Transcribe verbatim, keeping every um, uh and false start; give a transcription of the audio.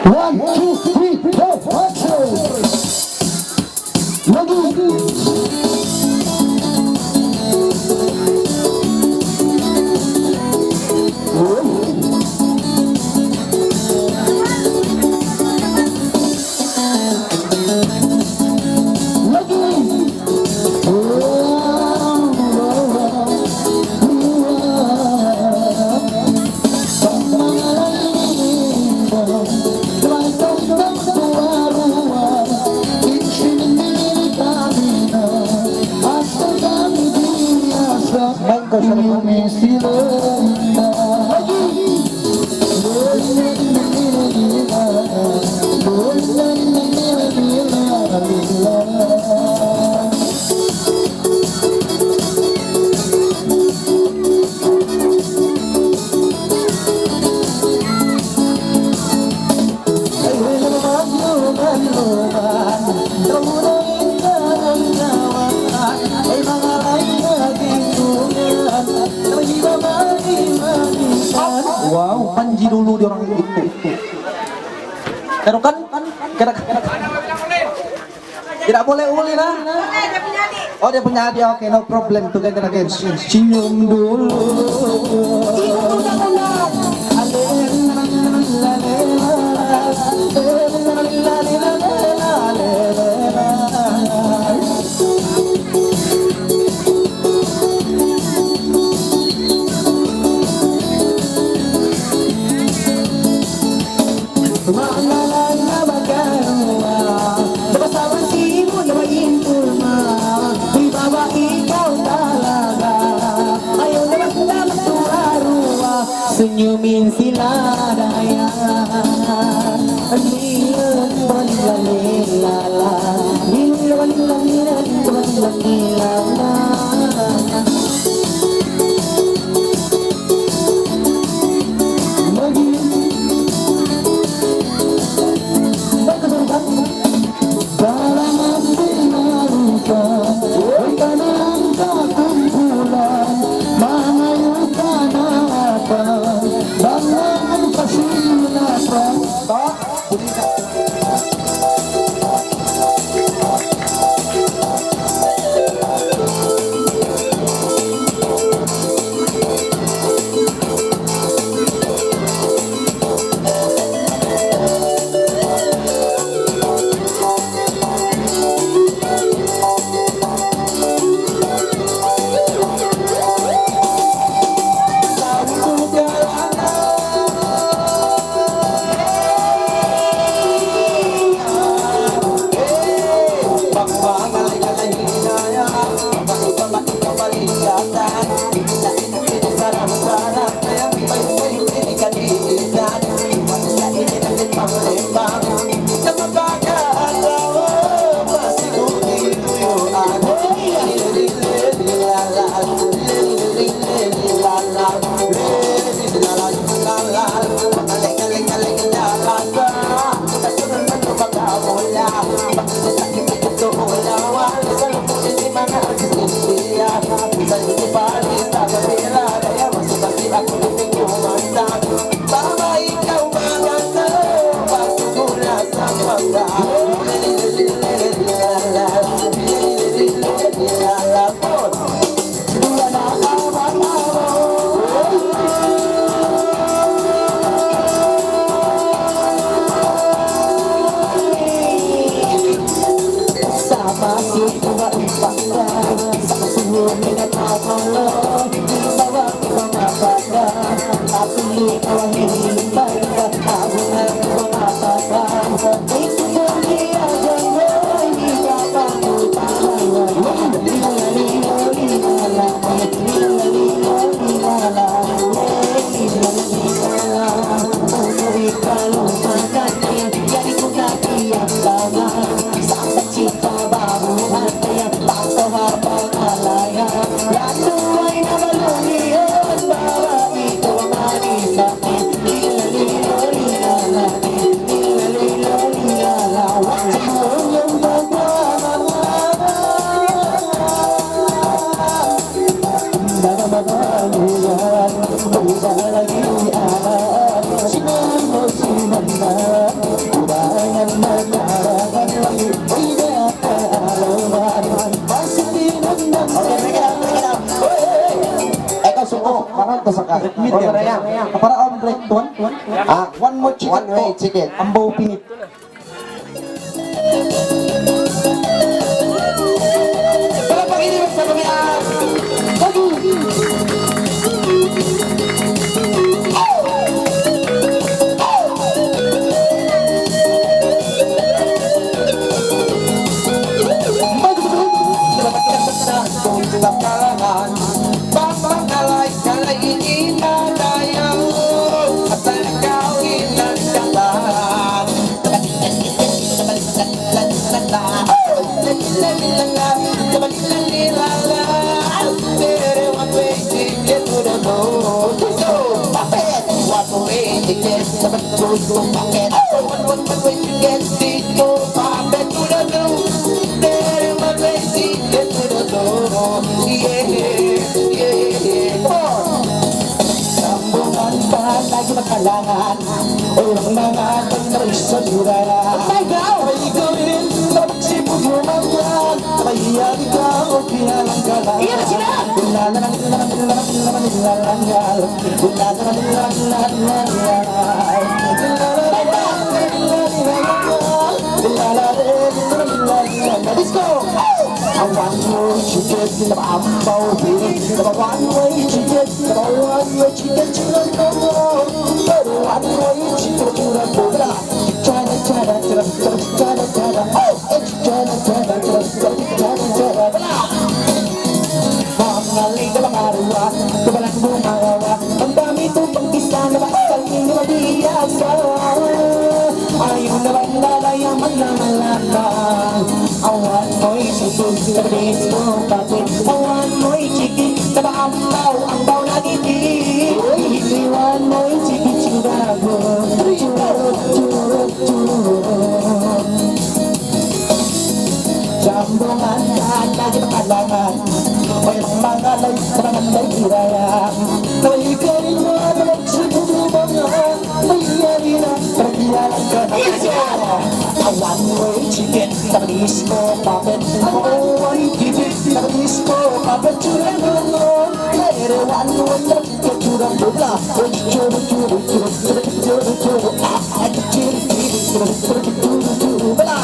One, two, three, four, action! Lagi! Lagi! Main kaw sa likuran. Wow, panji dulu di orang itu. Pero kan, kira-kira. Tidak boleh uli, nah? Oh, dia punya adik. Okay, no problem. Together again. Senyum dulu. Mangalan na ba karuwa? Dapat saban sibu na ba in kurma? Di ba ba ikaw talaga? Ayaw na ba sila magtuwa-ruwa? Senyumin sila daya. Lila, lila, lila, lila, lila, lila, lila, lila. Para om break, tuan. Ah, one more chicken. One way chicken. Ambaw pinit. Palakpakan niyu sa pamiyas. Lagi. Maju, maju. Dapat kita sa kung kalangan. Bang, bang, kalay, kalay, ini na tayo. Asal ikaw, inang katahan. Sambungan pa lagi makalangan. Orang mangatay na isang murara. Ay, ikaw! Ay, ikaw rin, magsipag lumangan. Ay, ikaw, pinalang ka na. Iyan na sila! Wala na lang, wala na lang, wala na lang, wala na lang. Wala na lang, wala na lang, wala na lang. Let's go! Awan mo, chicken, na ba ambaw, baby? Na ba one way chicken? Na ba one way chicken? Chura, chura, chura, chura, chura, chura. Chara, chara, chara, chara, chara, chara. Oh, eh, chara, chara, chara, chara, chara, chara. Bala. Mamalig ka bang aruwa, kabalan mo marawa. Ang dami kong pagkisa na ba, sa inyo mabiyasa. Ayaw na ba nalayaman na malamang? Awan mo'y chicken, sa bilis ko kapit. Awan mo'y chicken, sa ba ambaw, ambaw na ngiti. Isiwan mo'y chicken, churago. Churut, churut, churut. Jambungan ka, lagi makalangan. Way mangalay, mangalay hiraya. Way kayo na, way sibububangan. Way yari na, way yari ka na. Awan way chicken, tamis ko, papet. Awan way chicken, tamis ko, papet. Churang mo, pero one way, churang mo, bla. Churu, churu, churu, churu, churu, churu, churu. Ah, churu, churu, churu, churu, churu, churu, bla.